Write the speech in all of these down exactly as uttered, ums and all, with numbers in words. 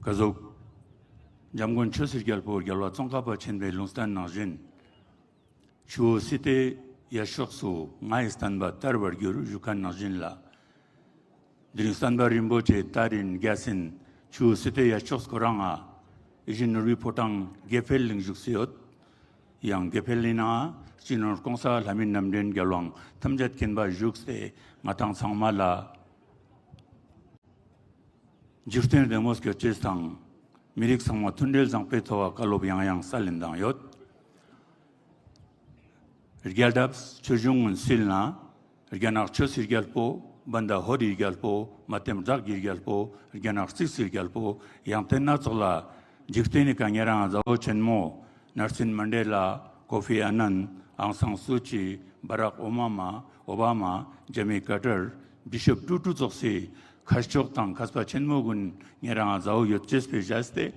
ཀ་ཟུག་འཇམ་མགོན་ཆོས་སི་རྒྱལ་པོ་རྒྱལ་བ་ཙོང་ཁ་པ་ཆེན་པོའི་ལུང་བསྟན་ནང་བཞིན། ཆུ་བོ་སི་ཏའི་ཡ་ཕྱོགས་སུ་ང་ཡི་བསྟན་པ་དར་བར་འགྱུར་ཞུ་མཁན་ནང་བཞིན་ལ། འདི་རིང་བསྟན་པ་རིན་པོ་ཆེ་དར་རིན་རྒྱས་སིན་ཆུ་བོ་སི་ཏའི་ཡ་ཕྱོགས་སྐོར་རང་ང་ཨི་ཞི་ནོར་བུའི་ཕོ་བྲང་དགེ་འཕེལ་གླིང་བཞུགས་སེ་ཡོད། ཡང་དགེ་འཕེལ་གླིང་ནང་སྤྱི་ནོར་༸གོང་ས་ལྷ་མིའི་རྣམ་འདྲེན་རྒྱལ་དབང་ཐམས་ཅད་མཁྱེན་པ་བཞུགས་སེ་ང་དང་ཚང་མ་ལ། འཇིག་རྟེན་བདེ་མོ་སྐྱོད་ཅེས་དང་། མི་རིགས་ཚང་མ་མཐུན་སྒྲིལ་བཟང་པོའི་ཐོག་བཀའ་སློབ་ཡང་ཡང་སལ་ལེན་དང་ཡོད། རྒྱལ་རབས་ཆོས་འབྱུང་ངུན་སིལ་ན། རྒྱ་ནག་ཆོས་སི་རྒྱལ་པོ། བན་དྷ་ཧོར་རི་རྒྱལ་པོ། མ་ཏེམ་བྲག་གི་རྒྱལ་པོ། རྒྱ་ནག་རྩིག་སི་རྒྱལ་པོ། ཡང་དེ་ན་ཙོགས་ལ། འཇིག་རྟེན་ནི་ཀ་ཉེ་རང་ཟ་བོ་ཆེན་མོ། ནར་སིན་མན་ཌེ་ལ། ཀོ་ཕི་ཨ་ནན། ཨང་སང་སུ་ཅི། བ་རག་ཨོ་མ་མ། ཨོ་བ་མ། ཇི་མི་ཀར་ཊར། བི་ཤོབ་ཀྲུ་ཀྲུ་ཙོགས་སི་ཁ་ཕྱོགས་དང་མཁས་པ་ཆེན་མོ་གུན་ཉེ་རང་ང་ཟ་བོ་ཡོད་ཅེས་པའི་བཞེས་ཏེ།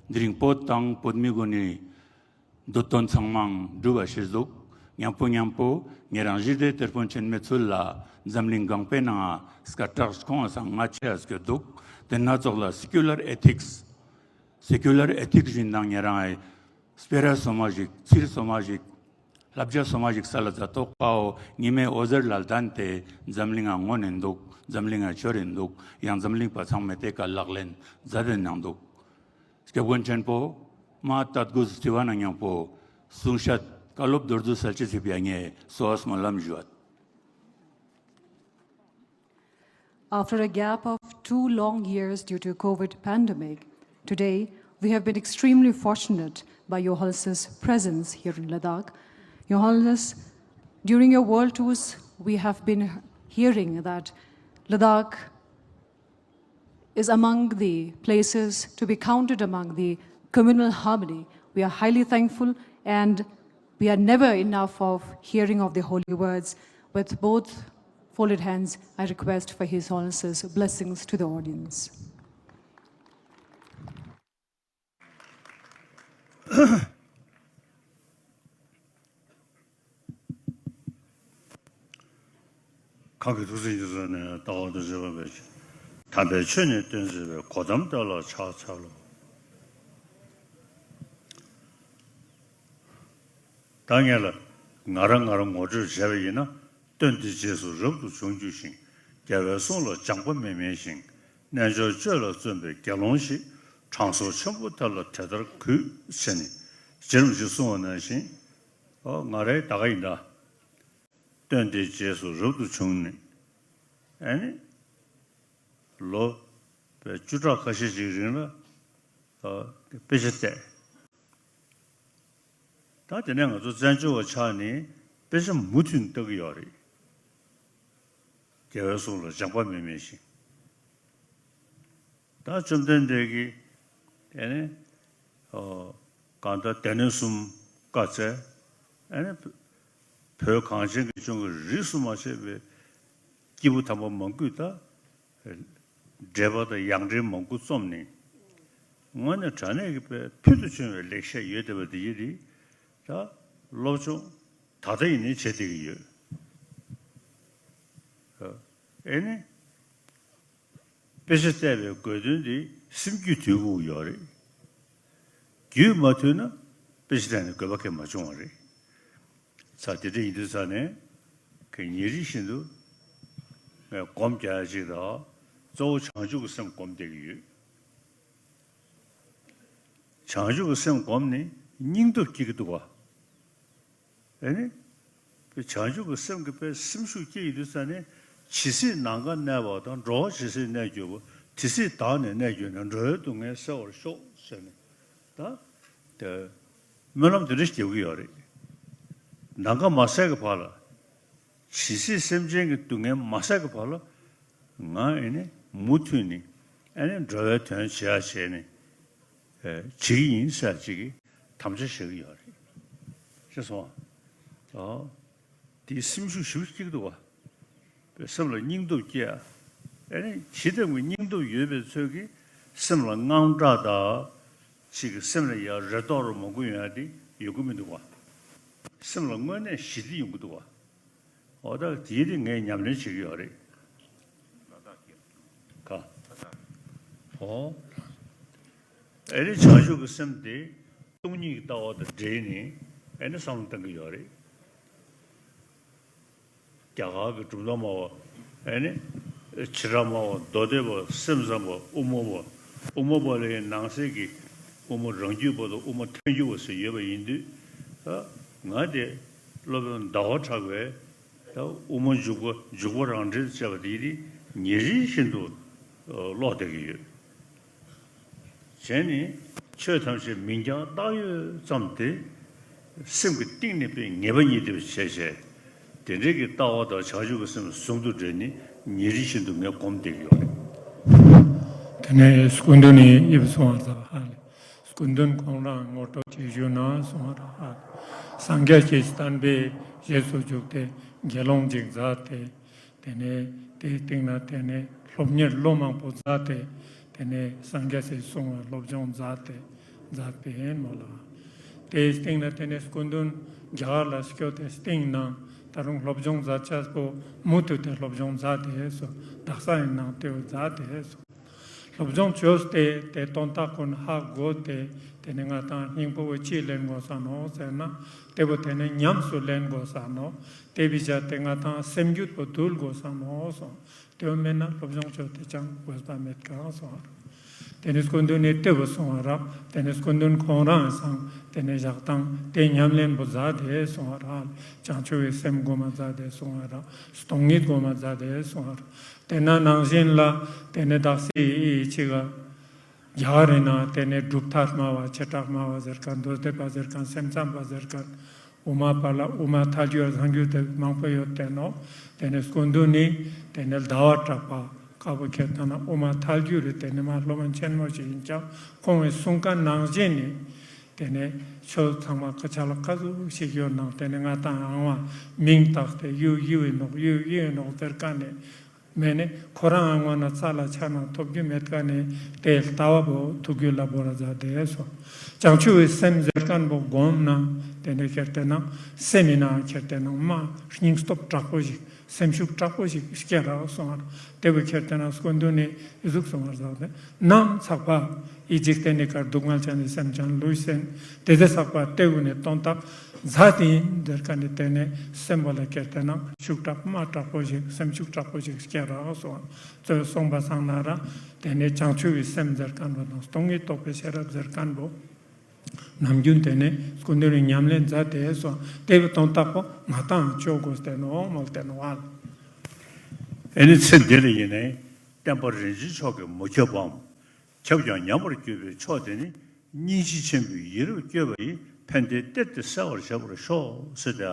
འདི་རིང་བོད་དང་བོད་མི་གུན་ནི་འདོད་དོན་ཚང་མ་འགྲུབ་པ་ཤེས་འདུག། ཉམ་པོ་ཉམ་པོ་ཉེ་རང་ཞི་བདེ་དེད་དཔོན་ཆེན་མོའི་ཚུལ་ལ་འཛམ་གླིང་གང་པོའི་ནང་ང་སྐད་གྲགས་ཁོང་ང་སང་ང་ཆེ་ཨ་སྐྱོད་འདུག། དེ་ན་ཙོགས་ལ་སེ་ཀུ་ལར་ཨེ་ཐིགས། སེ་ཀུ་ལར་ཨེ་ཐིགས་བཞིན་དང་ཉེ་རང་ངི་སྤེ་ར་སོ་མ་ཞིག་ཚིར་སོ་མ་ཞིག་བསླབ་བྱ་སོ་མ་ཞིག་སལ་ལ་མཛད་དོག་པའོ། ཉི་མའི་འོད་ཟེར་ལ་ལྡན་ཏེ་འཛམ་གླིང་ང་མངོན་ནེ་འདུག། འཛམ་གླིང་ང་འཕྱུར་རེ་འདུག། ཡང་འཛམ་གླིང་པ་ཚང་མས་དེ་ཀ་ལག་ལེན་མཛད་དེ་ནང་འདུག། སྐྱབས་མགོན་ཆེན་པོ་མ་ཏད་གུ་སི་ཊི་བ་ན་ཉམ་པོ་གསུང་བཤད་བཀའ་སློབ་མདོར་བསྡུས་སལ་ཅེས་སི་ཕི་ཡ་ངས་གསོལ་བ་སྨོན་ལམ་ཞུ་བ། After a gap of two long years due to COVID pandemic, today we have been extremely fortunate by Your Holiness's presence here in Ladakh. Your Holiness, during your world tours, we have been hearing that Ladakh is among the places to be counted among the communal harmony. We are highly thankful and we are never enough of hearing of the holy words. With both folded hands, I request for His Holiness's blessings to the audience. གང་གིས་ཐུགས་བརྩེ་ཉེར་བཟུང་ནས། ལྟ་བ་དང་སྤྱོད་པ་འཕེལ་ཕྱིར། དམ་པའི་ཆོས་ནི་སྟོན་མཛད་པའི། གོ་ཏམ་དེ་ལ་ཕྱག་འཚལ་ལོ། ད་ངས་ལ་ང་རང་ང་རང་ངོ་སྤྲོད་བྱས་པ་ཡིན་ན། སྟོན་དེ་རྗེས་སུ་རབ་ཏུ་བྱུང་གྱུར་ཅིང་། རྒྱལ་བའི་གསུང་ལ་སྦྱངས་པ་མེད་མིན་ཞིང་། རྣལ་འབྱོར་སྤྱོད་ལ་བརྩོན་པའི་དགེ་སློང་ཞིག། དྲང་སྲོང་ཆེན་པོ་དེ་ལ་དེ་ལྟར་གུས། ཟེར་ནས་རྗེ་རིན་པོ་ཆེས་གསུངས་པ་ནང་བཞིན། ཨོ་ང་རའི་ད་ག་ཡིན་ད། སྟོན་དེ་རྗེས་སུ་རབ་ཏུ་བྱུང་ནས། ཨ་ནི་ལོ་བཅུ་ཕྲག་ཁ་ཤས་ཅིག་རིང་ལ་ཨ་དཔེ་ཆ་བལྟས། ད་དེ་ནས་ང་ཚོ་བཙན་བྱོལ་བ་ཆགས་ནས་དཔེ་ཆ་མུ་མཐུད་ལྟ་གི་ཡོད་རེད། རྒྱལ་བའི་གསུང་ལ་སྦྱངས་པ་མེད་མིན་ཞིང་། ད་བཅོམ་ལྡན་འདས་ཀྱིས་ཨ་ནི་ཨོ་གང་ལྟར་སྡེ་སྣོད་གསུམ་བཀའ་སྩལ། ཨ་ནི་བོད་གངས་ཅན་གྱི་ལྗོངས་ཀྱི་རིས་སུ་མ་ཆད་པའི་སྐྱེས་བུ་དམ་པ་མང་པོས་ད་འགྲེལ་པ་དང་ཡང་འགྲེལ་མང་པོ་རྩོམ་ནས། དངོས་གནས་དྲང་གནས་ཀྱི་དཔེ་ཕུལ་དུ་བྱུང་བའི་ལེགས་བཤད་ཡོད་བསྡད་པ་དེ་ཡིན་དེ། ད་སློབ་སྦྱོང་ད་ལྟ་ཡིན་ནའི་བྱེད་བསྡད་ཀྱི་ཡོད། ཨ་ནི་དཔེ་ཆ་བལྟས་པའི་དགོས་དོན་དེ་སེམས་རྒྱུད་དུལ་དགོས་ཡོད་རེད། རྒྱུད་མ་དུལ་ན་དཔེ་ཆ་བལྟས་ནས་དགོས་པ་གང་མ་བྱུང་བ་རེད། ཙ་དེ་འདྲ་ཡིན་དུས་ཙ་ནས་ཀྱི་ཉིན་རེ་བཞིན་དུ་ངས་སྒོམ་རྒྱག་ཡ་ཅིག་དང་། གཙོ་བོ་བྱང་ཆུབ་ཀྱི་སེམས་སྒོམ་བསྡད་ཀྱི་ཡོད། བྱང་ཆུབ་ཀྱི་སེམས་སྒོམ་ནས་སྙིང་སྟོབས་སྐྱེ་གི་འདུག་བ། ཨ་ནི་བྱང་ཆུབ་ཀྱི་སེམས་ཀྱི་དཔེ་སེམས་ཤུགས་སྐྱེ་ཡི་དུས་ཙ་ནས་ཇི་སྲིད་ནམ་མཁའ་གནས་པ་དང་། འགྲོ་བ་ཇི་སྲིད་གནས་གྱུར་པ། དེ་སྲིད་བདག་ནི་གནས་གྱུར་ནས། འགྲོ་བའི་སྡུག་བསྔལ་སེལ་བར་ཤོག། ཟེར་ནས་ད་དེ་སྨོན་ལམ་དེ་འདྲ་ཞིག་རྒྱག་གི་ཡོད་རེད། ནམ་མཁའ་མ་གསལ་གི་བར་ལ། ཇི་སྲིད་སེམས་ཅན་གྱི་སྡུག་བསྔལ་མ་བསལ་གི་བར་ལ། ང་ཨ་ནི་མུ་མཐུད་ནས་ཨ་ནི་འགྲོ་བའི་དོན་བྱེད་ཡ་བྱས་ནས་ཨེ་བྱེད་ཀྱི་ཡིན་ཟེར་ཅིག་གི་དམ་བཅའ་བཞག་གི་ཡོད་རེད། ཤེས་སོང་ཨ། དེའི་སེམས་ཤུགས་ཞེ་པོ་སྐྱེ་གི་འདུག་བ། སེམས་ལ་སྙིང་སྟོབས་སྐྱེ་ཡ། ཨ་ནི་ཇི་ལྟ་བུའི་སྙིང་སྟོབས་ཡོད་པའི་ཚོད་ཀྱིས་སེམས་ལ་དངངས་སྐྲག་དང་། ཅིག་གི་སེམས་ལ་ཡ་རེ་དོགས་རུ་མང་པོ་ཡོང་ཡ་དེ་ཡོང་གི་མི་འདུག་བ། སེམས་ལ་དངོས་གནས་ཞི་བདེ་ཡོང་གི་འདུག་བ། འོ་ད་དེའི་དེ་ངས་ཉམས་ལེན་བྱེད་ཀྱི་ཡོད་རེད། ཁ། འོ། ཨེ་ནི་བྱང་ཆུབ་ཀྱི་སེམས་དེ་སྟོང་ཉིད་ཀྱི་ལྟ་བ་དང་འབྲེལ་ནས་ཨེ་ནི་བསམ་བློ་གཏང་གི་ཡོད་རེད། རྒྱ་གར་གྱི་གྲུབ་མཐའ་སྨྲ་བ་ཨེ་ནི་བྱེ་བྲག་སྨྲ་བ་མདོ་སྡེ་པ་སེམས་ཙམ་པ་དབུ་མ་པ་དབུ་མ་པ་ལ་ཡང་ནང་གསེས་ཀྱི་དབུ་མ་རང་རྒྱུད་པ་དང་དབུ་མ་ཐལ་འགྱུར་བ་ཟེར་ཡོད་པ་ཡིན་དུས། ཨ་ང་དེ་སློབ་དཔོན་ཟླ་བ་གྲགས་པའི་ད་དབུ་མ་འཇུག་པ་འཇུག་པ་རང་འགྲེལ་བྱས་པ་དེ་ཡིན་དུས་ཉིན་རེ་བཞིན་དུ་ཀློག་བསྡད་ཀྱི་ཡོད། བྱས་ནས་ཆོས་ཐམས་ཅད་མིང་རྐྱང་བཏགས་ཡོད་ཙམ་དེ་སེམས་ཀྱི་གཏིང་ནས་དཔེ་ངེས་པ་རྙེད་ཐུབ་པ་བྱས་བྱས། དེ་འདྲའི་གི་ལྟ་བ་དང་བྱང་ཆུབ་ཀྱི་སེམས་ཟུང་དུ་འབྲེལ་ནས་ཉིན་རེ་བཞིན་དུ་ངས་སྒོམ་བསྡད་ཀྱི་ཡོད་རེད། དེ་ནས་སྐུ་མདུན་ནས་ཡིབ་སོང་བ་ཙམ་ཧ་ལས། སྐུ་མདུན་ཁོང་རང་ངོ་སྤྲོད་ཅིག་ཞུས་ན་གསུང་བ་ར་ཧ་ལས། སངས་རྒྱས་ཀྱི་བསྟན་པའི་རྗེས་སུ་འཇུག་སྟེ་དགེ་སློང་ཅིག་མཛད་དེ། དེ་ནས་དེའི་སྟེང་ན་དེ་ནས་སློབ་གཉེར་ལོ་མང་པོ་མཛད་དེ། དེ་ནས་སངས་རྒྱས་སི་གསུང་བ་སློབ་སྦྱོང་མཛད་དེ་མཛད་པ་ཡིན་མོལ་ལ། དེའི་སྟེང་ན་དེ་ནས་སྐུ་མདུན་རྒྱ་གར་ལ་སྐྱོད་དེ་སྟེང་ན་ད་རུང་སློབ་སྦྱོང་མཛད་ཅེས་པོ་མུ་མཐུད་དེ་སློབ་སྦྱོང་མཛད་དེ་སོ། དག་ས་ཡིན་ནང་དེ་བོ་མཛད་དེ་སོ། སློབ་སྦྱོང་བཅོས་ཏེ་དེ་དོན་དག་ཀུན་ཧ་གོ་སྟེ་དེ་ནས་ང་དང་སྙིང་པོ་བོ་ཅི་ལེན་དགོས་ས་ནོག་ཟེར་ན། དེ་བོ་དེ་ནས་ཉམས་སུ་ལེན་དགོས་ས་ནོག། དེ་བི་ཇ་དེ་ང་དང་སེམས་རྒྱུད་པོ་འདུལ་དགོས་ས་ནོག་གསུངས། དེ་བོ་མེད་ན་སློབ་སྦྱོང་བཅོས་ཏེ་ཅང་དགོས་པ་མེད་ཀ་གསུངས། དེ་ནས་སྐུ་མདུན་ནས་དེ་བོ་གསུངས་པ་ར། དེ་ནས་སྐུ་མདུན་ཁོང་རང་སང་དེ་ནས་ཞག་དང་དེ་ཉམས་ལེན་པོ་མཛད་དེ་གསུངས་པ་ར། བྱང་ཆུབ་པའི་སེམས་སྒོམ་མ་མཛད་དེ་གསུངས་པ་ར། སྟོང་ཉིད་སྒོམ་མ་མཛད་དེ་གསུངས་པ་ར། དེ་ན་ནང་བཞིན་ལ་དེ་ནས་དག་སི་ཡི་ཅིག་ག་རྒྱ་གར་རི་ན་དེ་ནས་གྲུབ་མཐའ་སྨྲ་བ་བྱེ་བྲག་སྨྲ་བ་ཟེར་མཁན་མདོ་སྡེ་པ་ཟེར་མཁན་སེམས་ཙམ་པ་ཟེར་མཁན་དབུ་མ་པ་ལ་དབུ་མ་ཐལ་འགྱུར་ལྷག་འགྱུར་དེ་མང་པོ་ཡོད་དེ་ནོག། དེ་ནས་སྐུ་མདུན་ནི་དེ་ནས་ཟླ་བ་གྲགས་པ་ཀ་བོ་ཁྱེར་ཏེ་ན་དབུ་མ་ཐལ་འགྱུར་རི་དེ་ནས་མ་སློབ་མ་ཆེན་མོ་ཞིག་ཡིན་ཀྱང་ཁོང་གི་གསུང་མཁན་ནང་བཞིན་ནི་དེ་ནས་ཆོས་ཚང་མ་ཁ་ཆ་ལ་ཁ་ཟུག་ཞིག་ཡོད་ནང་དེ་ནས་ང་དང་ཨང་བ་མིང་བཏགས་ཏེ་ཡུ་ཡུ་ཡིན་ནོག་ཡུ་ཡུ་ཡིན་ནོག་ཟེར་མཁན་ནི། མེད་ནི་ཁོ་རང་ངོ་ན་ཚ་ལ་ཆ་ན་ཐོབ་རྒྱུ་མེད་ཀ་ནི་དེ་ལྟ་བ་བོ་ཐུགས་རྒྱུད་ལ་བོར་ར་མཛད་དེ་སོ། བྱང་ཆུབ་ཀྱི་སེམས་ཟེར་མཁན་བོ་སྒོམ་ན་དེ་ནས་ཁྱེར་ཏེ་ན་སེམས་ཡིན་ན་ཁྱེར་ཏེ་ན་མ་སྙིང་སྟོབས་དྲག་པོ་ཞིག་སེམས་ཤུགས་དྲག་པོ་ཞིག་སྐྱེ་ར་གསུངས་པ། དེ་བོ་ཁྱེར་ཏེ་ན་སྐུ་མདུན་ནི་ཨི་ཟུག་གསུངས་པ་ཟེར་ཏེ་ནམ་ཚག་པ་ཨི་འཇིག་རྟེན་ནི་ཀར་སྡུག་བསྔལ་ཅན་ནི་སེམས་ཅན་ལུས་སེམས་དེ་དེ་ཚག་པ་དེ་གུན་ནི་དོན་དག་མཛད་དེ་ཡིན་ཟེར་མཁན་ནི་དེ་ནས་སེམས་པ་ལ་ཁྱེར་ཏེ་ན་ཤུགས་དྲག་མ་དྲག་པོ་ཞིག་སེམས་ཤུགས་དྲག་པོ་ཞིག་སྐྱེ་ར་སོང་། གཙོས་གསུངས་པ་སང་ན་ར་དེ་ནས་བྱང་ཆུབ་ཀྱི་སེམས་ཟེར་མཁན་བོ་དང་སྟོང་ཉིད་རྟོགས་པའི་ཤེས་རབ་ཟེར་མཁན་བོ་ནམ་རྒྱུན་དེ་ནས་སྐུ་མདུན་ནི་ཉམས་ལེན་མཛད་དེ་སོང་། དེ་བོ་དོན་དག་པོ་ང་དང་ཅོ་དགོས་ཏེ་ནོག་མོལ་ཏེ་ནོག་ཨ། ཨེ་ནི་ཚེ་འདི་ལ་ཡིན་ནའི་བསྟན་པ་རིན་ཆེན་མཆོག་གིས་མ་ཁྱབ་པའམ། ཁྱབ་ཀྱང་ཉམས་པར་གྱུར་པའི་མཆོག་དེ་ནི་སྙིང་རྗེ་ཆེན་པོས་ཡིད་རབ་བསྐྱོད་པ་ཡིས་ཕན་བདེའི་གཏེར་དེ་གསལ་བར་བྱེད་པར་ཤོག་ཟེར་ཏེ།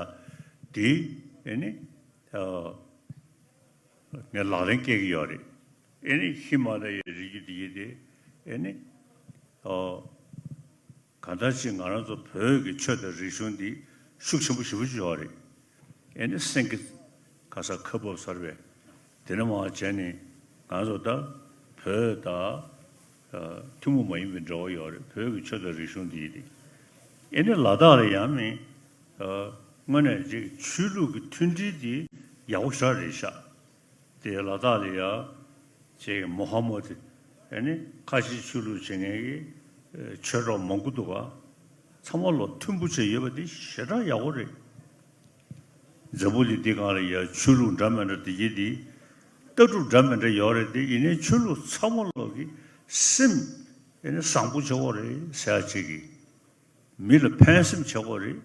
དེ་ཨེ་ནི་ཨ་ངས་ལག་ལེན་བཀལ་གྱི་ཡོད་རེད། ཨེ་ནི་ཧི་མ་ལ་ཡའི་རི་རྒྱུད་དེ་ཡིན་ཏེ་ཨེ་ནི་ཨ་གང་ལྟར་ཅིག་ང་རང་ཚོ་བོད་ཀྱི་ཆོས་དང་རིག་གཞུང་འདི་ཤུགས་ཆེན་པོ་ཞེ་པོ་ཅིག་ཡོད་རེད། ཨེ་ནི་སེང་གེ་ག་ས་ཁ་བབས་ཚར་བས། དེ་ནས་མར་བྱས་ནས་ང་ཚོ་ད་བོད་དང་ཨ་ཐུན་མོང་མ་ཡིན་པའི་འབྲེལ་བ་ཡོད་རེད། བོད་ཀྱི་ཆོས་དང་རིག་གཞུང་འདི་ཡིན་ཏེ། ཨེ་ནི་ལ་དྭགས་ལ་ཡང་མིན་ཨ་དངོས་གནས་ཅིག་ཆོས་ལུགས་ཀྱི་མཐུན་སྒྲིལ་འདི་ཡག་པོ་ཞེ་དྲག་རེད་ཤག། དེ་ལ་དྭགས་ལ་ཡ་ཅིག་མོ་ཧ་མོ་དེ་ཨེ་ནི་ཁ་ཆེ་ཆོས་ལུགས་བྱེད་མཁན་གྱི་ཨེ་ཆོས་གྲོགས་མང་པོ་འདུག་ག། ཚང་མ་ལོ་མཐུན་པོ་བྱས་ཡོད་པ་དེ་ཞེ་དྲག་ཡག་པོ་རེད། འཛམ་བུ་གླིང་འདི་སྒང་ལ་ཡ་ཆོས་ལུགས་འདྲ་མི་འདྲ་དེ་གྱད་དེ་ལྟ་གྲུབ་འདྲ་མི་འདྲ་ཡོད་རེད་དེ། ཡིན་ནའི་ཆོས་ལུགས་ཚང་མ་ལོ་གི་སེམས་ཨེ་ནི་བཟང་པོ་བྱེད་དགོས་རེད་ཟེར་ཡ་ཅིག་གི། མི་ལ་ཕན་སེམས་བྱེད་དགོས་རེད། ཡ་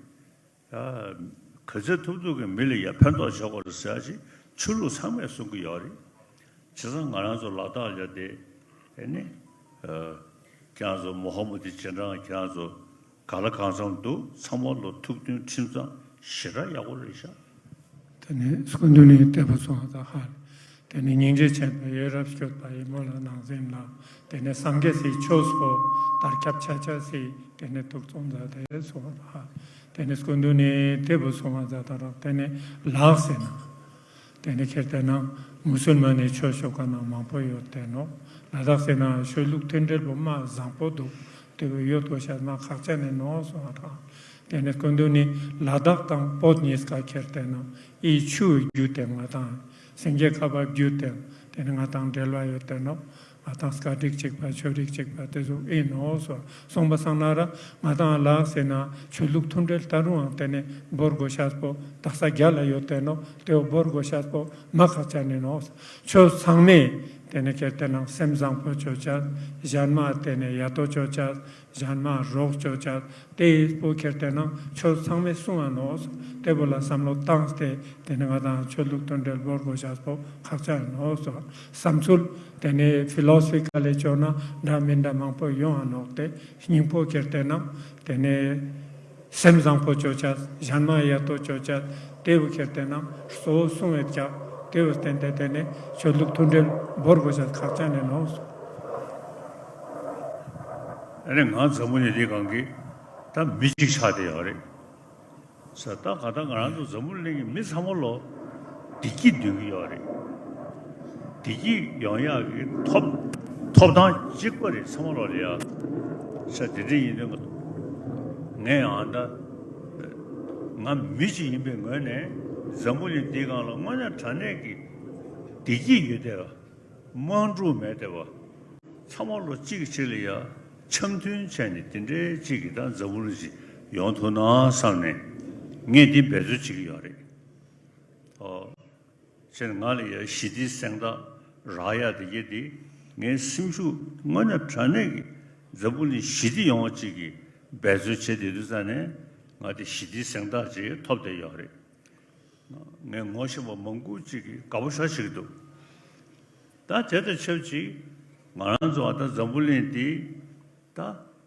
ག་ཚོད་ཐུབ་ཐུབ་ཀྱི་མི་ལ་ཡ་ཕན་ཐོགས་བྱེད་དགོས་རེད་ཟེར་ཡ་ཅིག་ཆོས་ལུགས་ཚང་མས་གསུང་གི་ཡོད་རེད། བྱས་ཙང་ང་རང་ཚོ་ལ་དྭགས་ལ་དེ་ཨེ་ནི་ཨ་ཁྱེད་རང་ཚོ་མོ་ཧ་མོ་དེ་རྗེས་འབྲང་ཁྱེད་རང་ཚོ་ག་ལ་གང་འཚམ་འདུག། ཚང་མ་ལོ་ཐུགས་མཐུན་ཁྲིམས་གཙང་ཞེ་དྲག་ཡག་པོ་རེད་ཤག། དེ་ནས་སྐུ་མདུན་ནི་དེ་བོ་གསུངས་པ་ཧ་ལས། དེ་ནས་སྙིང་རྗེ་ཆེན་པོས་ཡིད་རབ་བསྐྱོད་པ་ཡིས་མོལ་ལ་ནང་ཟིན་ལ། དེ་ནས་སངས་རྒྱས་སི་ཆོས་པོ་དར་ཁྱབ་ཆ་ཆ་སི་དེ་ནས་ཐུགས་བརྩོན་མཛད་དེ་གསུངས་པ་ཧ། དེ་ནས་སྐུ་མདུན་ནི་དེ་བོ་གསུངས་པ་ཛ་ད་རག། དེ་ནས་ལགས་ཟེར་ན། དེ་ནས་ཁྱེར་ཏེ་ན་མུ་སུལ་མན་ནི་ཆོས་ཞུ་མཁན་ན་མང་པོ་ཡོད་དེ་ནོག། ལ་དྭགས་ཟེར་ན་ཆོས་ལུགས་མཐུན་སྒྲིལ་པོ་མ་བཟང་པོ་འདུག། དེ་བོ་ཡོད་དོ་ཤ་མ་ཁག་ཅན་ནི་ནོག་གསུངས་པ་རག། དེ་ནས་སྐུ་མདུན་ནི་ལ་དྭགས་དང་བོད་གཉིས་ཀ་ཁྱེར་ཏེ་ན་ཨི་ཆུ་བརྒྱུད་དེ་ང་དང་སེང་གེ་ཁ་བ་བརྒྱུད་དེ་དེ་ནས་ང་དང་འབྲེལ་བ་ཡོད་དེ་ནོག། ང་དང་སྐད་རིགས་གཅིག་པ་ཆོས་རིགས་གཅིག་པ་དེ་ཟུག་ཨིན་ནོག་སོ། སོང་པ་སང་ན་ར་ང་དང་ལ་དྭགས་ཟེར་ན་ཆོས་ལུགས་མཐུན་འབྲེལ་ད་རུང་ཡང་ཏེ་ནེ་བོར་གོས་ཤེས་པོ་དག་ས་རྒྱལ་ལ་ཡོད་དེ་ནོག། ཏེ་བོ་བོར་གོས་ཤེས་པོ་མ་ཁག་ཅན་ཨིན་ནོག། ཆོས་ཚང་མས་ཏེ་ནེ་ཁྱེར་ཏེ་ན་སེམས་བཟང་པོ་ཅོ་ཅེས། གཞན་མ་ཏེ་ནེ་ཡ་ཏོ་ཅོ་ཅེས། གཞན་མ་རོགས་ཅོ་ཅེས། ཏེ་བོ་ཁྱེར་ཏེ་ན་ཆོས་ཚང་མས་གསུང་ང་ནོག། ཏེ་བོ་ལ་བསམ་བློ་བཏང་སྟེ་ཏེ་ནེ་ང་དང་ཆོས་ལུགས་མཐུན་འབྲེལ་བོར་གོས་ཤེས་པོ་ཁག་ཅན་ཨིན་ནོག་སོ། བསམ་ཚུལ་ཏེ་ནེ་ཕི་ལོ་སོ་ཕི་ཀ་ལི་ཅོ་ན་འདྲ་མིན་འདྲ་མང་པོ་ཡོང་ང་ནོག། ཏེ་སྙིང་པོ་ཁྱེར་ཏེ་ན་ཏེ་ནེ་སེམས་བཟང་པོ་ཅོ་ཅེས། གཞན་མ་ཡ་ཏོ་ཅོ་ཅེས། ཏེ་བོ་ཁྱེར་ཏེ་ན་གཙོ་བོ་གསུང་ཡོད་ཀྱག། ཏེ་བོ་བརྟེན་ཏེ་ཏེ་ནེ་ཆོས་ལུགས་མཐུན་འབྲེལ་བོར་གོས་ཤེས་ཁག་ཅན་ཨིན་ནོག། ཨ་ནི་ང་འཛམ་བུ་གླིང་འདི་སྒང་གི་ད་མི་གཅིག་ཆགས་ཏེ་ཡོད་རེད། ས་ད་ག་ད་ང་རང་ཚོ་འཛམ་བུ་གླིང་གི་མི་ཚང་མ་ལོ་བདེ་སྐྱིད་འདོད་ཀྱི་ཡོད་རེད། བདེ་སྐྱིད་ཡོང་ཡག་གི་ཐོབ་ཐོབ་ཐང་གཅིག་པ་རེད་ཚང་མ་ལོ་ལ་ཡ། ས་དེ་འདྲ་ཡིན་དུས་ང་ཡང་ད་ང་མི་གཅིག་ཡིན་པའི་ངོས་ནས་འཛམ་བུ་གླིང་འདིའི་སྒང་ལ་དངོས་གནས་དྲང་གནས་ཀྱི་བདེ་སྐྱིད་ཡོད་བསྡད་པ། དམག་འཁྲུག་མེད་བསྡད་པ། ཚང་མ་ལོ་གཅིག་གིས་གཅིག་ལ་ཡ་འཆམ་མཐུན་བྱས་ནས་དེ་འདྲའི་གཅིག་གིས་ད་འཛམ་བུ་གླིང་ཞིག་ཡོང་ཐུབ་ན་བསམ་ནས་ངས་འདི་འབད་རྩོལ་བྱེད་ཀྱི་ཡོད་རེད། ཨོ། བྱས་ནས་ང་ལ་ཡ་ཞི་བདེའི་གཟེངས་རྟགས་རག་ཡ་དེ་གྱད་དེ་ངའི་སེམས་ཤུགས་དངོས་གནས་དྲང་གནས་ཀྱི་འཛམ་བུ་གླིང་ཞི་བདེ་ཡོང་བ་གཅིག་གི་འབད་རྩོལ་བྱེད་བསྡད་དུས་ཙ་ནས་ང་དེ་ཞི་བདེའི་གཟེངས་རྟགས་ཅིག་ཐོབ་བསྡད་ཡོད་རེད། ངས་ངོ་ཤེས་པ་མང་པོ་ཅིག་གིས་དགའ་པོ་ཞེ་དྲག་བྱེད་ཀྱི་འདུག། ད་དེ་དང་ཆབས་ཅིག་ང་རང་ཚོ་ཨ་ད་འཛམ་བུ་གླིང་འདི་ད་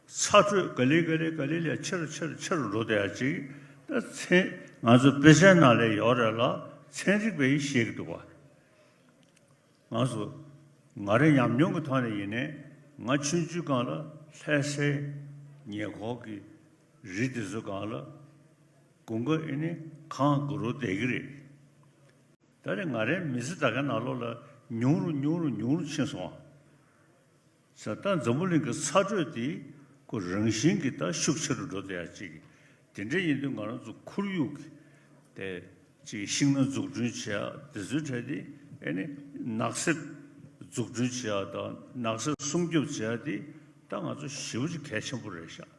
ཚ་དྲོད་ག་ལེ་ག་ལེ་ག་ལེ་ལས་ཆེ་རུ་ཆེ་རུ་ཆེ་རུ་འགྲོ་བསྡད་ཡ་ཅིག། ད་ཚན་ང་ཚོ་དཔེ་ཆའི་ནང་ལ་ཡོད་རེད་ལ་ཚན་རིག་པས་ཤེས་ཀྱི་འདུག་པ། ང་ཚོ་ང་རའི་ཉམས་མྱོང་གི་ཐོག་ནས་ཡིན་ནའི་ང་ཆུང་ཆུང་སྒང་ལ་ལྷ་སའི་ཉེ་འཁོར་གྱི་རི་དེ་ཚོ་སྒང་ལ་དགུན་ཁ་ཨེ་ནི་གངས་རྒྱུག་རུ་བསྡད་ཀྱི་རེད། ད་རེས་ང་རའི་མི་ཚེ་ད་གའི་ནང་ལོགས་ལ་ཉུང་རུ་ཉུང་རུ་ཉུང་རུ་ཕྱིན་སོང་བ། ས་ད་འཛམ་བུ་གླིང་གི་ཚ་དྲོད་དེ་ཁོ་རང་བཞིན་གྱིས་ད་ཤུགས་ཆེ་རུ་འགྲོ་བསྡད་ཡ་ཅིག། དེ་འདྲ་ཡིན་དུས་ང་རང་ཚོ་ཁོར་ཡུག་གི་དེ་ཅིག་ཤིང་སྣ་འཛུགས་སྐྲུན་བྱེད་ཡ་དེ་ཚོའི་གྲས་དེ་ཨེ་ནི་ནགས་གསེབ་འཛུགས་སྐྲུན་བྱེད་ཡ་དང་ནགས་གསེབ་སྲུང་སྐྱོབ་བྱེད་ཡ་དེ་ད་ང་ཚོ་ཞེ་པོ་ཅིག་གལ་ཆེན་པོ་རེད་ཤག།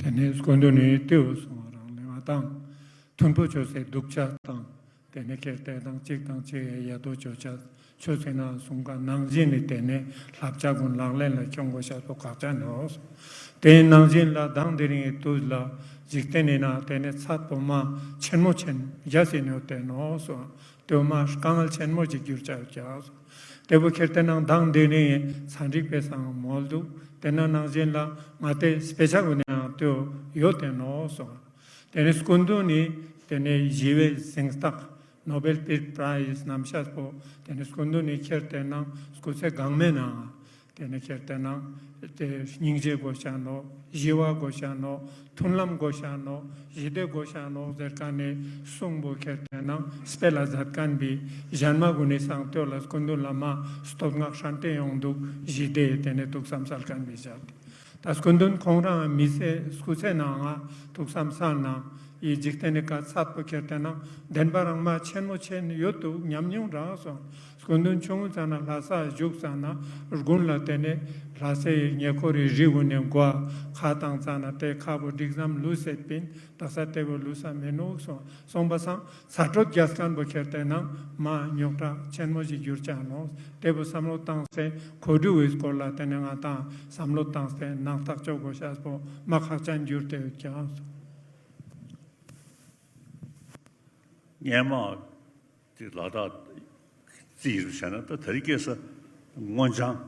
དེ་ནས་སྐུ་མདུན་ནི་ཏེའུ་སོང་བ་རང་ལས་ང་དང་མཐུན་པོ་ཅོས་སེ་འདུག་ཅེས་དང་དེ་ནས་ཁྱེར་ཏེ་དང་གཅིག་དང་གཅིག་ཡ་ཏོ་ཅོ་ཅེས་ཆོས་ཟེར་ན་གསུང་ཀ་ནང་བཞིན་ནི་དེ་ནས་བསླབ་བྱ་ཀུན་ལག་ལེན་ལ་ཁྱོང་དགོས་ཤེས་པོ་ཁག་ཅན་ནོག། དེ་ནང་བཞིན་ལ་མདང་དེ་རིང་གི་དུས་ལ་འཇིག་རྟེན་ནི་ནང་དེ་ནས་ཚད་པོ་མ་ཆེན་མོ་ཆེན་རྒྱ་སེ་ནོ་དེ་ནོག་སོ། ཏེ་བོ་མ་དཀའ་ངལ་ཆེན་མོ་ཅིག་གྱུར་ཆ་ཡོད་ཀྱག། ཏེ་བོ་ཁྱེར་ཏེ་ནང་མདང་དེ་རིང་ཚན་རིག་པའི་སང་མོལ་འདུག། དེ་ན་ནང་བཞིན་ལ་ང་ཏེ་དཔེ་ཆ་གུན་ནའང་ཏེ་བོ་ཡོད་དེ་ནོག་སོང་། དེ་ནས་སྐུ་མདུན་ནི་དེ་ནས་ཞི་བའི་གཟེངས་རྟགས་ནོ་བེལ་པིས་པྲའིཛ་ནམ་ཤས་པོ་དེ་ནས་སྐུ་མདུན་ནི་ཁྱེར་ཏེ་ནང་སྐུ་ཚེ་གང་མེད་ནའང་དེ་ནས་ཁྱེར་ཏེ་ན་དེ་སྙིང་རྗེ་དགོས་ཤ་ནོག། ཞི་བ་དགོས་ཤ་ནོག། མཐུན་ལམ་དགོས་ཤ་ནོག། ཞི་བདེ་དགོས་ཤ་ནོག་ཟེར་ཁན་ནི་གསུང་པོ་ཁྱེར་ཏེ་ན་སྤེལ་ལ་མཛད་ཁན་པའི་གཞན་མ་གུན་ནི་སང་ཏེ་བོ་ལ་སྐུ་མདུན་ལ་མ་བསྟོད་བསྔགས་ཧྲན་ཏེ་ཡོང་འདུག། ཞི་བདེ་དེ་ནས་ཐུགས་བསམ་སལ་ཁན་པའི་ཞབས་ཏེ། ད་སྐུ་མདུན་ཁོང་རང་མི་ཚེ་སྐུ་ཚེ་ནང་ང་ཐུགས་བསམ་སལ་ན་འི་འཇིག་རྟེན་ནི་ཀ་ཚད་པོ་ཁྱེར་ཏེ་ན་བདེན་པ་རང་མ་ཆེན་མོ་ཆེན་ཡོད་དུ་ཉམས་མྱོང་རག་སོང་། སྐུ་མདུན་ཆུང་ངུ་ཙ་ན་ལྷ་ས་བཞུགས་ཙ་ན་དགུན་ལ་དེ་ནས་ལྷ་སའི་ཉེ་འཁོར་རི་རི་གུན་ནས་མགོ་ཁ་བཏང་ཙ་ན་དེ་ཁ་བོ་འགྲིག་ཙམ་ལུས་སེད་པིན། དག་ས་དེ་བོ་ལུས་ས་མི་ནུག་སོང་། སོང་པ་སང་ཚ་དྲོད་རྒྱས་ཁན་བོ་ཁྱེར་ཏེ་ན་མ་རྙོག་དྲ་ཆེན་མོ་ཞིག་གྱུར་ཆ་ནོག། དེ་བོ་བསམ་བློ་བཏང་སྟེ་གོ་སྒྲིག་བོའི་སྐོར་ལ་དེ་ནས་ང་དང་བསམ་བློ་བཏང་སྟེ་ནང་ཐག་གཅོད་དགོས་ཤེས་པོ་མ་ཁག་ཅན་གྱུར་ཏེ་ཡོད་ཀྱག་སོང་། སྔན་མ་དེ་ལ་དྭགས་རྩིས་ཡིན་བྱས་ན་ད་དེ་རིང་ཁ་སང་སྔོ་ལྗང་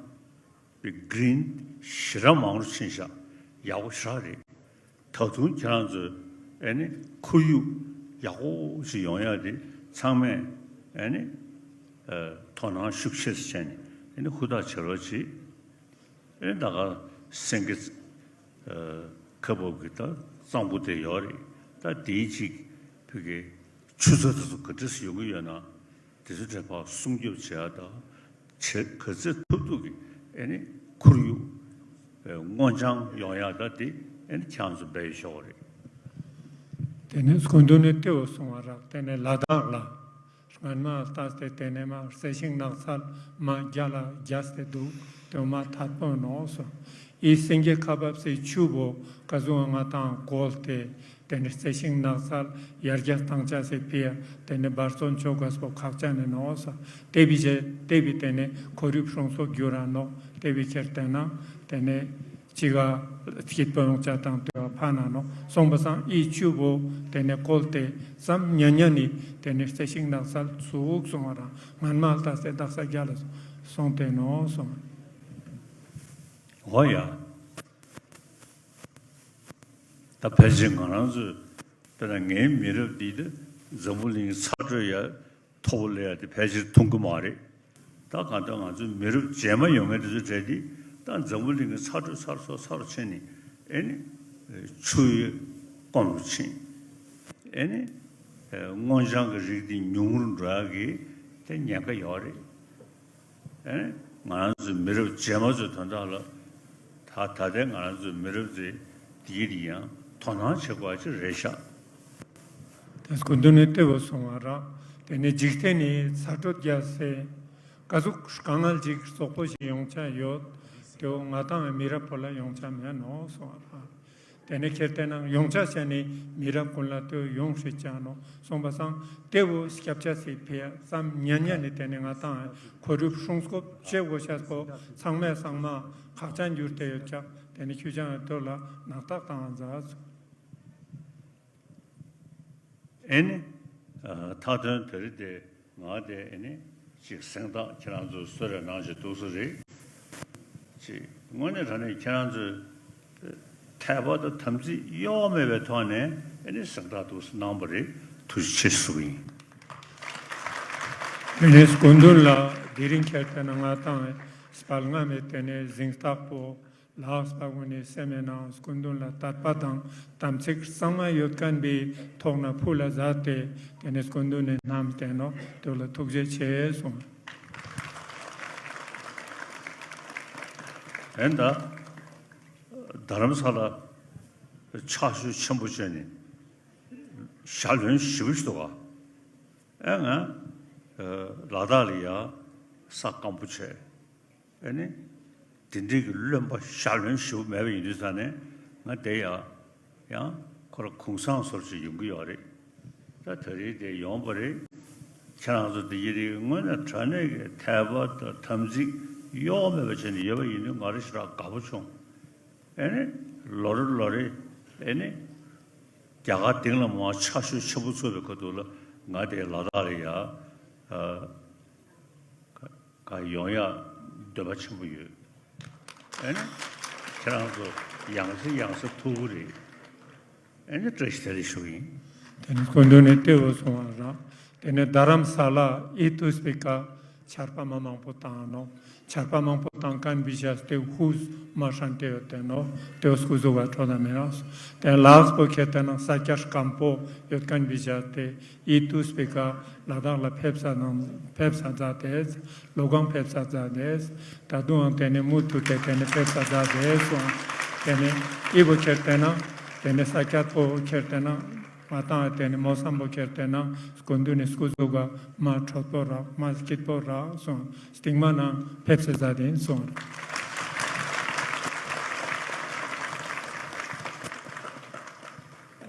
པའི་གྲིན་ཞེ་དྲག་མང་རུ་ཕྱིན་ཤག། ཡག་པོ་ཞེ་དྲག་རེད། ད་དུང་ཁྱེད་རང་ཚོས་ཨེ་ནི་ཁོར་ཡུག་ཡག་པོ་ཞིག་ཡོང་ཡ་དེ་ཚང་མས་ཨེ་ནི་ཨ་དོ་སྣང་ཤུགས་ཆེ་བྱས་ནས་ཨེ་ནི་ཧུར་ཐག་བྱེད་རོགས་གྱིས། ཨེ་ད་ག་སེང་གེ་ཨ་ཁ་འབབ་ཀྱི་ད་གཙང་པོ་དེ་ཡོད་རེད། ད་དེའི་ཅིག་ཕ་གི་ཆུ་ཚོད་དེ་ཚོ་ག་འདྲས་ཡོང་གི་ཡོད་ན་དེ་ཚོ་དྲན་པ་སྲུང་སྐྱོབ་བྱེད་ཡ་དང་བྱེད་ག་ཚོད་ཐུབ་ཐུབ་ཀྱི་ཨེ་ནི་ཁོར་ཡུག་ཨེ་སྔོ་ལྗང་ཡོང་ཡ་ད་དེ་ཨེ་ནི་ཁྱེད་རང་ཚོ་འབད་ཡོད་ཤོག་རེད། དེ་ནས་སྐུ་མདུན་ནས་ཏེ་བོ་གསུང་བ་རག། དེ་ནས་ལ་དྭགས་ལ་ སྔན་མ་ལྟས་ཏེ་ཏེ་ནེ་མ་རྩི་ཤིང་ནགས་ཚལ་མ་རྒྱ་ལ་རྒྱས་ཏེ་དུག། ཏེ་བོ་མ་ཐད་པོ་ནོག་སོང་། འི་སེང་གེ་ཁ་འབབ་སི་ཆུ་བོ་ཀ་ཟུག་ང་དང་གོལ་ཏེ་ཏེ་ནེ་རྩི་ཤིང་ནགས་ཚལ་ཡར་རྒྱས་ཏང་ཅེས་སི་ཕིའ་ཏེ་ནེ་འབད་བརྩོན་ཅོ་གོས་པོ་ཁག་ཅན་ཨིན་ནོག་སོང་། ཏེ་བི་ཞེ་ཏེ་བི་ཏེ་ནེ་ཁོར་ཡུག་སྲུང་སྐྱོབ་གྱུར་ར་ནོག། ཏེ་བི་ཁྱེར་ཏེ་ན་ཏེ་ནེ་ཅི་ག་སྐྱིད་པོ་ཡོང་ཅེས་དང་ཏེ་བོ་ཕན་ན་ནོག། སོང་པ་སང་འི་ཆུ་བོ་ཏེ་ནེ་གོལ་ཏེ་ཙམ་ཉན་ཉན་ནི་ཏེ་ནེ་རྩི་ཤིང་ནགས་ཚལ་ཚུགས་སོང་བ་རང་སྔན་མ་ལྟས་ཏེ་དག་ས་རྒྱ་ལ་སོང་སྟེ་ནོག་སོང་། འོ་ཡ། ད་ཕལ་ཆེར་ང་རང་ཚོས་དཔེར་ན་ངའི་མི་རབས་འདི་ད་འཛམ་བུ་གླིང་ཚ་དྲོད་ཡ་མཐོ་པོ་ལ་ཡ་དེ་ཕལ་ཆེར་མཐོང་གི་མ་རེད། ད་གང་ལྟར་ང་ཚོའི་མི་རབས་རྗེས་མ་ཡོང་མཁན་དེ་ཚོའི་གྲས་དེ་ད་འཛམ་བུ་གླིང་གི་ཚ་དྲོད་ཚ་རུ་ཚ་རུ་ཚ་རུ་ཕྱིན་ནས་ཨེ་ནི་ཆུ་ཡི་སྐོམ་རུ་ཕྱིན། ཨེ་ནི་སྔོ་ལྗང་གི་རིགས་དེ་ཉུང་རུ་འགྲོ་ཡག་གི་དེ་ཉེན་ཁ་ཡོད་རེད། ཨེ་ནི་ང་རང་ཚོའི་མི་རབས་རྗེས་མ་ཚོའི་དོན་དག་ལ་ད་ད་ལྟའི་ང་རང་ཚོའི་མི་རབས་ཚོས་དེའི་རིགས་ཡང་དོ་སྣང་བྱེད་དགོས་པ་ཅིག་རེད་ཤག། ཏེ་སྐུ་མདུན་ནི་ཏེ་བོ་སོང་བ་ར། ཏེ་ནེ་འཇིག་རྟེན་ནི་ཚ་དྲོད་རྒྱས་སེ་ཀ་ཟུག་དཀའ་ངལ་ཅིག་རྩོག་པོ་ཞིག་ཡོང་ཆ་ཡོད། ཏེ་བོ་ང་དང་མི་རབས་པོ་ལ་ཡོང་ཆ་མེད་ནོག་སོང་བ་ར། ཏེ་ནེ་ཁྱེར་ཏེ་ན་ཡོང་ཆ་ཆ་ནི་མི་རབས་ཀུན་ལ་ཏེ་བོ་ཡོང་སྲིད་ཆ་ནོག། སོང་པ་སང་ཏེ་བོ་སྐྱབ་ཆ་སི་ཕིའ་ཙམ་ཉན་ཉན་ནི་ཏེ་ནེ་ང་དང་ཁོར་ཡུག་སྲུང་སྐྱོབ་བྱེད་དགོས་ཤེས་པོ་ཚང་མས་ཚང་མ་ཁག་ཅན་གྱུར་ཏེ་ཡོད་ཀྱག། ཏེ་ནེ་ཁྱོ་ཞ་ཡང་ཏེ་བོ་ལ་ནག་ཐག་བཏང་ང་མཛད་སོང་། ཨེ་ནི། ཨ་མཐའ་དོན་དེ་རིང་དེ་ང་དེ་ཨེ་ནི་ཅིག་གཟེངས་རྟགས་ཁྱེད་རང་ཚོ་གསོལ་རས་གནང་བཞིན་འདུག་སེ་རེད། ཅིག་དངོས་གནས་དྲང་གནས་ཁྱེད་རང་ཚོས་འཐད་པ་དང་དམ་ཚིག་གཡོ་བ་མེད་པའི་ཐོག་ནས་ཨེ་ནི་གཟེངས་རྟགས་འདུག་སེ་གནང་བ་རེད། ཐུགས་རྗེ་ཆེ་ཞུ་གི་ཡིན། དེ་ནས་སྐུ་མདུན་ལ་དེ་རིང་ཁྱེར་ཏེ་ན་ང་དང་སྤེལ་ང་མེད་དེ་ནས་གཟེངས་རྟགས་པོ་ལགས་པ་གུན་ནི་སེམས་ནང་སྐུ་མདུན་ལ་དད་པ་དང་དམ་ཚིག་གཙང་མ་ཡོད་མཁན་པའི་ཐོག་ན་ཕུལ་ལ་མཛད་དེ་དེ་ནས་སྐུ་མདུན་ནི་བསྣམས་ཏེ་ནོག། དེ་ལ་ཐུགས་རྗེ་ཆེ་གསུངས། ཨེ་ད་རྡ་རམ་ས་ལ་ཕྱག་ཞུ་ཆེན་པོ་བྱས་ནས་ཞལ་འདོན་ཞེ་པོ་ཞིག་འདུག་ག། ཨེ་ང་ལ་དྭགས་ལ་ཡ་ས་སྐམ་པོ་བྱས། ཨེ་ནི། དེ་འདྲའི་གི་རློན་པ་ཞལ་འདོན་ཞེ་པོ་མེད་པ་ཡིན་དུས་ཙ་ནས་ང་དེ་ཡ། ཡང་ཁོ་ར་གུང་སེང་སོར་ཅིག་ཡོང་གི་ཡོད་རེད། ད་དེ་རིང་དེ་ཡོང་པ་རེད། ཁྱེད་རང་ཚོ་དེ་ཡི་རིགས་དངོས་གནས་དྲང་གནས་ཀྱི་དད་པ་དང་དམ་ཚིག་གཡོ་བ་མེད་པ་བྱས་ནས་ཡོད་པ་ཡིན་དུས་ང་རང་ཞེ་དྲག་དགའ་པོ་བྱུང་། ཨེ་ནི། ལོ་རེ་ལོ་རེ། ཨེ་ནི། རྒྱ་གར་སྟེང་ལ་མ་ཕྱག་ཞུ་ཆེན་པོ་ཚུགས་པའི་ཁ་ཐུག་ལ་ང་དེ་ལ་དྭགས་ལ་ཡ། ཨ། ག་ཡོང་ཡ་འདོད་པ་ཆེན་པོ་ཡོད། ཨེ་ནི་ཁྱེད་རང་ཚོ་ཡང་སེ་ཡང་སེ་ཐུག་གི་རེད། ཨེ་ནི་བཀྲ་ཤིས་བདེ་ལེགས་ཞུ་གི་ཡིན། དེ་ནི་སྐུ་མདུན་ནི་ཏེ་བོ་གསུངས་པ་རང་། དེ་ནི་རྡ་རམ་ས་ལ་ཨི་ཏུས་པི་ཀ་ཆར་པ་མ་མང་པོ་བཏང་ནོག། ཆར་པ་མང་པོ་བཏང་མཁན་བི་ཞག་སྟེ་ཧུས་མ་ཧྲན་ཏེ་ཡོད་དེ་ནོག། ཏེ་བོ་སྐུ་གཟུགས་པ་འཕྲོད་མི་རག། དེ་ལགས་པོ་ཁྱེར་ཏེ་ན་ས་ཆ་སྐམ་པོ་ཡོད་མཁན་བི་ཞག་སྟེ། ཨི་ཏུས་པི་ཀ་ལ་དྭགས་ལ་ཕེབས་ས་དང་ཕེབས་ས་མཛད་དེ། ལོ་གང་ཕེབས་ས་མཛད་དེ། ད་དུང་ཡང་དེ་ནས་མུ་མཐུད་དེ་དེ་ནས་ཕེབས་ས་མཛད་དེ་སོང་། དེ་ནས་ཨི་བོ་ཁྱེར་ཏེ་ན་དེ་ནས་ས་ཆ་པོ་ཁྱེར་ཏེ་ན་མ་བཏང་དེ་ནས་མོ་སམ་པོ་ཁྱེར་ཏེ་ན་སྐུ་མདུན་ནས་སྐུ་གཟུགས་པ་མ་འཕྲོད་པོ་རག་མ་སྐྱིད་པོ་རག་སོང་། སྟིང་མ་ན་ཕེབས་ས་མཛད་དེ་སོང་།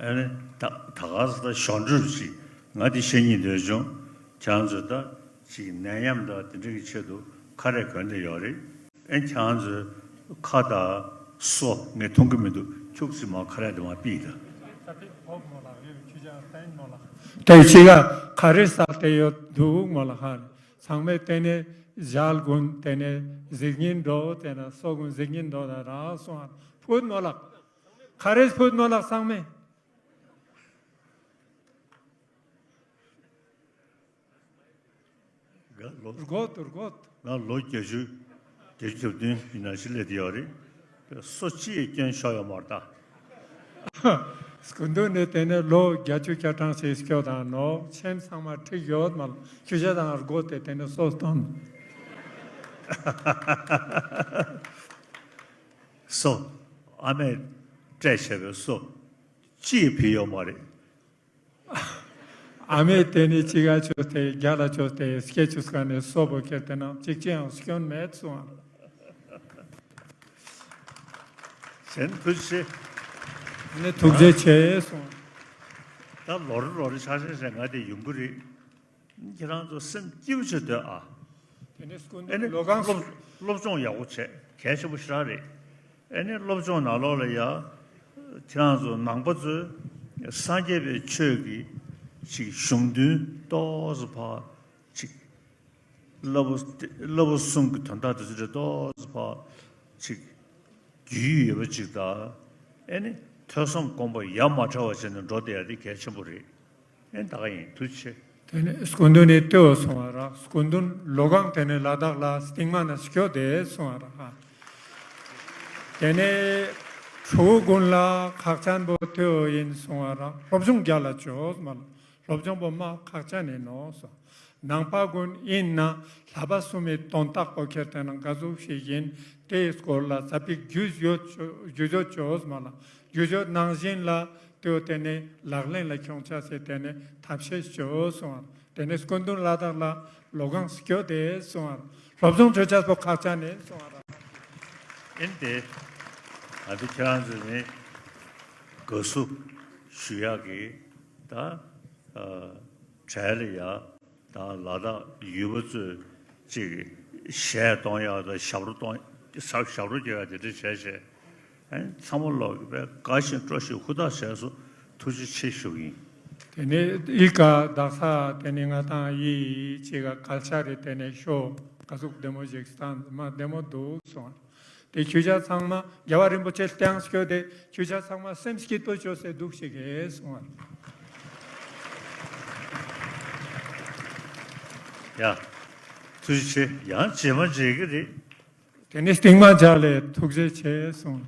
ཨ་ནི་ད་ད་ག་ས་ད་ཞོར་འཕྲོས་ཤིག་ང་དེ་བཤད་སྙིང་འདོད་བྱུང་། ཁྱེད་རང་ཚོས་ད་ཅིག་ནད་ཡམས་དང་དེ་འདྲ་གི་ཆེད་དུ་ཁ་རས་གོན་བསྡད་ཡོད་རེད། ཨེ་ཁྱེད་རང་ཚོའི་ཁ་དང་སོ་ངས་མཐོང་གི་མི་འདུག། ཁྱུག་ཙམ་མ་ཁ་རས་དེ་མ་ཕུད་ད། དེ་ཅི་ག་ཁ་རས་ས་དེ་ཡོད་འདུག་མོ་ལ་ཧ་རེ། ཚང་མས་དེ་ནས་ཞལ་གུན་དེ་ནས་གཟིགས་སྙིང་འདོད་དེ་ནས་སོ་གུན་གཟིགས་སྙིང་འདོད་ད་རག་སོང་། ཕུད་མོ་ལགས། ཁ་རས་ཕུད་མོ་ལགས་ཚང་མས། རྒོད་རྒོད། ང་ལོ་བརྒྱད་ཅུ་བརྒྱད་ཅུ་གྱ་བདུན་ཡིན་ན་ཞིག་སླེབས་ཡོད་རེད། སོ་གཅིག་སྐྱོན་ཤོར་ཡོད་མ་རེད་ད། སྐུ་མདུན་ནས་དེ་ནས་ལོ་བརྒྱད་ཅུ་གྱ་གྲངས་ཤིག་སྐྱོད་དང་ནོ། ཁྱེད་ཚང་མ་འགྲིག་ཡོད་མ་ལ་ཁྱོ་ཞ་དང་རྒོད་དེ་དེ་ནས་སོ་སྟོན། སོ། ཨ་མས་སྤྲད་བྱས་པའི་སོ། གཅིག་ཕུད་ཡོད་མ་རེད། ཨ་མས་ཏེ་ནེ་ཅི་ག་ཅོས་ཏེ་རྒྱལ་ལ་ཅོས་ཏེ་སྐྱེ་ཅུག་ཁན་ནི་སོ་བོ་ཁྱེར་ཏེ་ན་ཅིག་ཅི་ཡང་སྐྱོན་མེད་སོང་། ཞན་ཐུགས་རྗེ་ཆེ། ནི་ཐུགས་རྗེ་ཆེ་སོང་། ད་ལོ་རེ་ལོ་རེ་ཆ་ཤས་ཤས་ང་ཏེ་ཡོང་གི་རེད། ཁྱེད་རང་ཚོ་སེམས་སྐྱིད་པོ་བྱེད་སྡོད་ཨ། ཏེ་ནེ་སྐུ་ཨེ་ནི་མདུན་ལོ་གང་སློབ་སློབ་སྦྱོང་ཡག་པོ་བྱས་གལ་ཆེན་པོ་ཞེ་དྲག་རེད། ཨེ་ནི་སློབ་སྦྱོང་ནང་ལོགས་ལ་ཡ་ཁྱེད་རང་ཚོ་ནང་པ་ཚོས་སངས་རྒྱས་པའི་ཆོས་ཀྱི་ཅིག་གཞུང་དོན་ཏོག་ཙམ་ཕར་ཅིག་བསླབ་པ་བསླབ་པ་གསུམ་གྱི་དོན་དག་དེ་ཚོ་ཏོག་ཙམ་ཕར་ཅིག་རྒྱུས་ཡོད་པ་ཅིག་དང་། ཨེ་ནི་ཐོས་བསམ་སྒོམ་པ་ཡ་མ་བྲལ་བ་བྱས་ནས་འགྲོ་བསྡད་ཡ་དེ་གལ་ཆེན་པོ་རེད། ཨེ་ད་ག་ཡིན། ཐུགས་རྗེ་ཆེ། ཏེ་ནེ་སྐུ་མདུན་ནི་ལྟོས་སོང་བ་ར། སྐུ་མདུན་ལོ་གང་ཏེ་ནེ་ལ་དྭགས་ལ་སྟིང་མ་ན་སྐྱོད་དེ་སོང་བ་ར། ཏེ་ནེ་ཕྲུ་གུ་གུན་ལ་ཁག་ཅན་པོ་ལྟོས་ཡིན་སོང་བ་ར། སློབ་སྦྱོང་རྒྱལ་ལ་ཅོས་མ་ལ། སློབ་སྦྱོང་པོ་མ་ཁག་ཅན་ཡིན་ནོག་སོ། ནང་པ་གུན་ཡིན་ན་བསླབ་པ་གསུམ་མི་དོན་དག་པོ་ཁྱེར་ཏེ་ན་ག་ཟུག་ཞིག་ཡིན་ཏེའི་སྐོར་ལ་ཙ་པིག་རྒྱུས་ཡོད་རྒྱུས་ཡོད་ཅོས་མ་ལ། རྒྱུས་ཡོད་ནང་བཞིན་ལ་ཏེའོ་ཏེ་ནེ་ལག་ལེན་ལ་ཁྱོང་ཆ་སེ་ཏེ་ནེ་ཐབས་ཤེས་ཅོས་སོང་བ། ཏེ་ནེ་སྐུ་མདུན་ལ་དྭགས་ལ་ལོ་གང་སྐྱོད་དེ་སོང་བ། སློབ་སྦྱོང་ཅོ་ཆ་པོ་ཁག་ཅན་ཡིན་སོང་བ། ཨིན་ཏེ། ང་ཚོ་ཁྱེད་རང་ཚོ་ནི་དགའ་བསུ་ཞུ་ཡག་གི་ད་ཨ་གྲལ་ལ་ཡ་ད་ལ་དྭགས་ཡུལ་པ་ཚོས་ཅིག་གཞས་གཏོང་ཡག་དང་ཞབས་བྲོ་གཏོང་ཞབས་བྲོ་རྒྱག་ཡག་དེ་འདྲ་བྱས་བྱས། ཨེ་ཚང་མ་ལོག་གི་པའི་དགའ་བཞིན་སྤྲོ་བཞིན་ཧུར་ཐག་བྱས་སོང་། ཐུགས་རྗེ་ཆེ་ཞུ་གི་ཡིན། ཏེ་ནེ་ཨི་ཀ་དག་ས་ཏེ་ནེ་ང་དང་ཡི་ཅིག་ག་གལ་ཆ་རེ་ཏེ་ནེ་ཤོ་ག་ཟུག་བདེ་མོ་ཞིག་སྟན་མ་བདེ་མོ་འདུག་སོང་། ཏེ་ཁྱོ་ཞ་ཚང་མ་རྒྱལ་བ་རིན་པོ་ཆེ་སྟེང་སྐྱོད་དེ་ཁྱོ་ཞ་ཚང་མ་སེམས་སྐྱིད་པོ་ཅོས་སེ་འདུག་ཞིག་གེ་སོང་། ཡ། ཐུགས་རྗེ་ཆེ། ཡང་རྗེས་མ་མཇལ་གི་རེད། ཏེ་ནེ་སྟིང་མ་མཇལ་ལེ། ཐུགས་རྗེ་ཆེ་སོང་།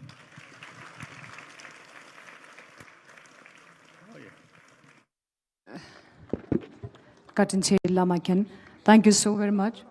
བཀའ་དྲིན་ཆེ་བླ་མ་མཁྱེན། Thank you so very much.